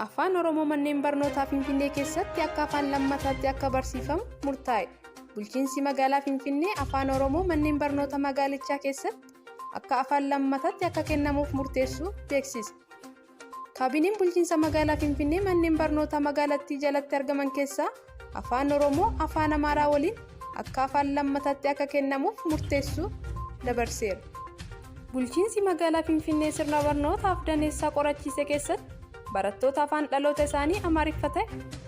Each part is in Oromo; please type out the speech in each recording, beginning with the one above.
Afaan Oromoo manneen barnootaa Finfinnee keessatti akka afaan lammataatti akka barsiifamu murtaa'e. Bulchiinsi magaalaa Finfinnee Afaan Oromoo manneen barnoota magaalichaa keessatti akka afaan lammataatti akka kennamuuf murteessuu beeksise. Kaabineen bulchiinsa magaalaa Finfinnee manneen barnootaa magaalattii jalatti argaman keessaa Afaan Oromoo Afaan Amaaraa waliin akka afaan lammataatti akka kennamuuf murteessuu dabarseera. Bulchiinsi magaalaa Finfinnee sirna barnoota afdaneessaa qorachiise keessatti barattoota afaan dhaloota isaanii Amaariffa ta'e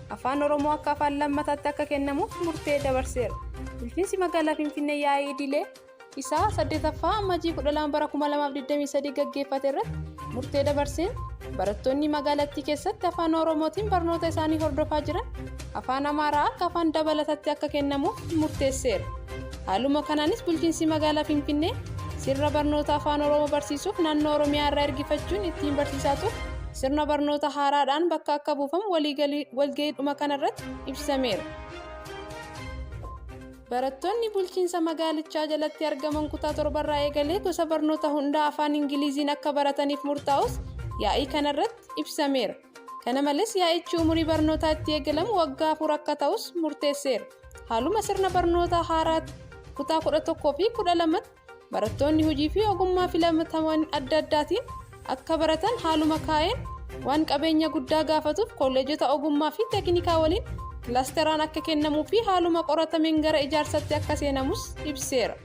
Afaan Oromoo akka afaan lammataatti akka kennamuuf murtee dabarseera. Bulchiinsi magaalaa Finfinnee yaa'ii idilee isaa 8ffaa Amajjii 12 bara 2023 gaggeeffate irratti murtee dabarseen barattoonni magaalattii keessatti afaan Oromootiin barnoota isaanii hordofaa jiran afaan Amaaraa akka afaan dabalatatti akka kennamuuf murteesseera. Haaluma kanaanis bulchiinsi magaalaa Finfinnee sirna barnoota afaan Oromoo barsiisuuf naannoo Oromiyaa irraa ergifachuun ittiin barsiisaa ture sirna barnoota haaraadhaan bakka akka buufamu walga'iidhuma kanarratti ibsameera. Barattoonni bulchiinsa magaalichaa jalatti argaman kutaa torbarraa eegalee gosa barnoota hundaa afaan Ingiliiziin akka barataniif murtaa'us yaa'ii kanarratti ibsameera. Kana malees yaa'ichi umurii barnootaa itti eegalamu waggaa 4 akka ta'us murteesseera. Haaluma sirna barnoota haaraa kutaa 11 fi 12tti barattoonni hojii fi ogummaa filataman adda addaatiin akka baratan haaluma kaa'een waan qabeenya guddaa gaafatuuf kolleejota ogummaa fi teeknikaa waliin kilaasteraan akka kennamuu fi haaluma qoratameen gara ijaarsatti akka seenamus ibseera.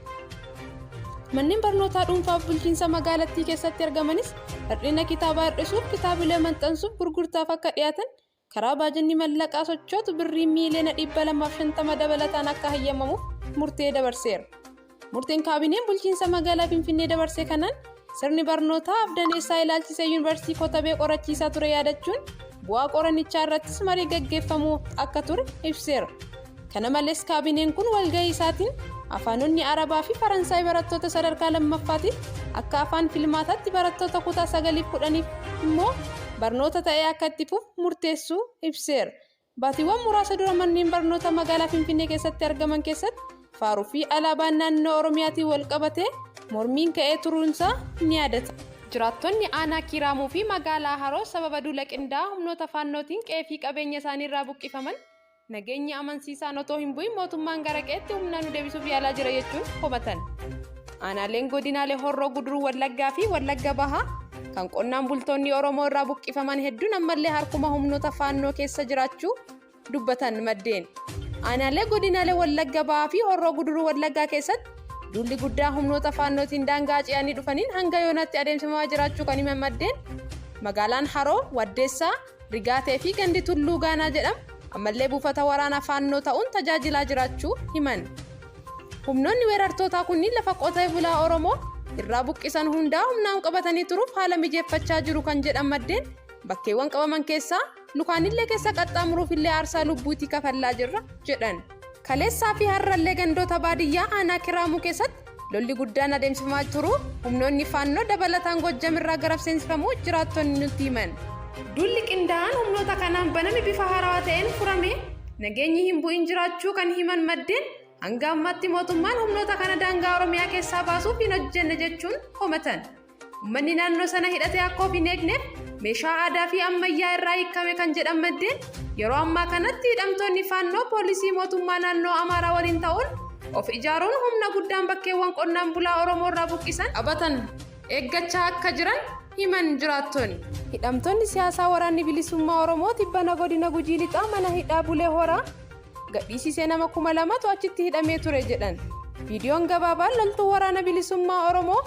Manneen barnootaa dhuunfaa bulchiinsa magaalattii keessatti argamanis hir'ina kitaabaa hir'isuuf kitaabilee maxxansuuf gurgurtaaf akka dhiyaatan karaa baajanni mallaqaa sochootu birrii miiliyoona 250 dabalataan akka hayyamamuuf murtee dabarseera. Murteen kaabineen bulchiinsa magaalaa Finfinnee dabarse kanaan sirni barnootaa afdaneessaa ilaalchisee yuunivarsiitii Kotabee qorachiisaa ture yaadachuun bu'aa qorannichaa irrattis marii gaggeeffamuu akka ture ibseera. Kana malees kaabineen kun walgahii isaatiin afaanonni Arabaa fi Faransaay barattoota sadarkaa lammaffaatiif akka afaan filmaataatti barattoota kutaa 9 fi 10f immoo barnoota ta'ee akka itti fufu murteessuu ibseera. Baatiiwwan muraasa dura manneen barnoota magaalaa Finfinnee keessatti argaman keessatti faaruu fi alaabaan naannoo Oromiyaatiin wal qabatee mormiin ka'ee turuunsaa ni yaadatama. Jiraattonni aanaa Kiiraamuu fi magaalaa Haroo sababa duula qindaa'aa humnoota Faannootiin qe'ee fi qabeenya isaaniirraa buqqifaman Nageenyi amansiisaan otoo hin bu'in mootummaan gara qe'eetti humnaan nu deebisuuf yaalaa jira jechuun komatan. Aanaaleen godinaalee Horroo Guduruu Wallaggaa fi Wallagga Bahaa kan qonnaan bultoonni Oromoo irraa buqqifaman hedduun ammallee harkuma humnoota faannoo keessa jiraachuu dubbatan maddeen. Aanaalee godinaalee Wallagga Bahaa fi Horroo Guduruu Wallaggaa keessatti duulli guddaa humnoota faannootiin daangaa ce'anii dhufaniin hanga yoonaatti adeemsifamaa jiraachuu kan himan maddeen magaalaan Haroo, Waddeessaa, Rigaatee fi gandi Tulluu Gaanaa jedhamu ammallee buufata waraanaa Faannoo ta'uun tajaajilaa jiraachuu himan. Humnoonni weerartootaa kunniin lafa qotee bulaa Oromoo irraa buqqisan hundaa humnaan qabatanii turuuf haala mijeeffachaa jiru kan jedhan maddeen bakkeewwan qabaman keessaa lukaanillee keessa qaxxaamuruufillee aarsaa lubbuutii kafallaa jirra jedhan. Kaleessaa fi har'allee gandoota baadiyyaa aanaa Kiraamuu keessatti lolli guddaan adeemsifamaa turuu humnoonni Faannoo dabalataan Goojjam irraa gara seensifamuu jiraattonni nutti himan. Duulli qindaa'aan humnoota kanaan baname bifa haarawaa ta'een furame nageenyi hin bu'in jiraachuu kan himan maddeen hanga ammaatti mootummaan humnoota kana daangaa Oromiyaa keessaa baasuuf hin hojjenne jechuun komatan. Uummanni naannoo sana hidhatee akka of hin eegneef meeshaa aadaa fi ammayyaa irraa hiikkame kan jedhan maddeen yeroo ammaa kanatti hidhamtoonni faannoo poolisii mootummaa naannoo Amaaraa waliin ta'uun of ijaaruun humna guddaan bakkeewwan qonnaan bulaa Oromoo irraa buqqisan qabatan eeggachaa akka jiran himan jiraattonni. Hidhamtoonni siyaasaa Waraanni Bilisummaa Oromoo tibbana godina Gujii Lixaa mana hidhaa Bulee Horaa gadhiisisee nama 2000tu achitti hidhamee ture jedhan. Viidiyoon gabaabaan loltuu waraana bilisummaa Oromoo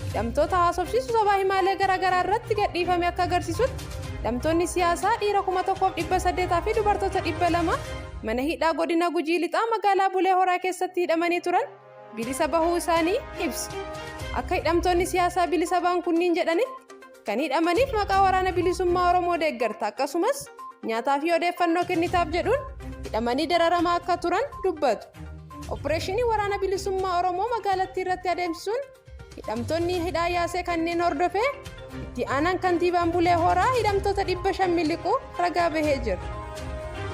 hidhamtoota haasofsiisu sabaa himaalee garaagaraa irratti gadhiifame akka agarsiisutti hidhamtoonni siyaasaa dhiira 1800 fi dubartoota 200 mana hidhaa godina Gujii Lixaa magaalaa Bulee Horaa keessatti hidhamanii turan bilisa bahuu isaanii ibsa. Akka hidhamtoonni siyaasaa bilisa ba'an kunniin jedhanitti Kan hidhamaniif maqaa waraana bilisummaa Oromoo deeggarta akkasumas nyaataa fi odeeffannoo kennitaaf jedhuun hidhamanii dararamaa akka turan dubbatu. Oppireeshinii waraana bilisummaa Oromoo magaalattii irratti adeemsisuun hidhamtoonni hidhaa yaasee kanneen hordofee itti aanaan kantiibaan Bulee Horaa hidhamtoota 500 miliquu ragaa bahee jira.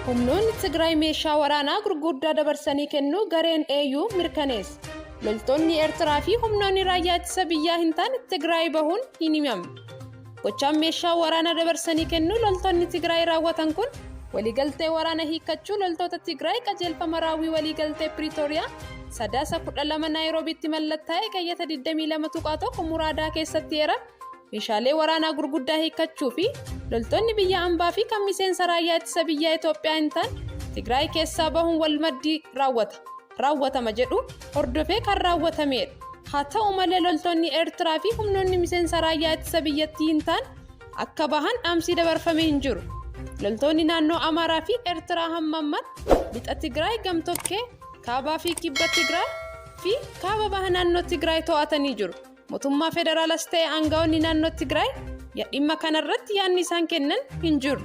Humnoonni Tigraay meeshaa waraanaa gurguddaa dabarsanii kennuu gareen AU mirkaneesse. Loltoonni Eertiraa fi humnoonni raayyaa ittisa biyyaa hin taane Tigraay bahuun hin himamne. Gochaan meeshaa waraanaa dabarsanii kennuu loltoonni Tigraay raawwatan kun waliigaltee waraana hiikkachuu loltoota Tigraay qajeelfama raawwii waliigaltee Piriitooriyaa Sadaasa 12 Naayiroobiitti mallattaa'e keeyyata 22.1 muraadaa keessatti eerame meeshaalee waraanaa gurguddaa hiikkachuu fi loltoonni biyya ambaa fi kan miseensa raayyaa ittisa biyyaa Itoophiyaa hin taane Tigraay keessaa bahuun wal maddii raawwata raawwatama jedhu hordofee kan raawwatameedha. Haa ta'u malee, loltoonni Eertiraa fi humnoonni miseensa raayyaa ittisa biyyattii hin taane akka bahan dhaamsii dabarfame hin jiru. Loltoonni naannoo Amaaraa fi Eertiraa hamma ammaatti lixa Tigraay gamtokkee, kaabaa fi kibba Tigraay fi kaaba baha naannoo Tigraay to'atanii jiru. Mootummaa federaalas ta'e aangaa'onni naannoo Tigraay dhimma kanarratti yaadni isaan kennan hin jiru.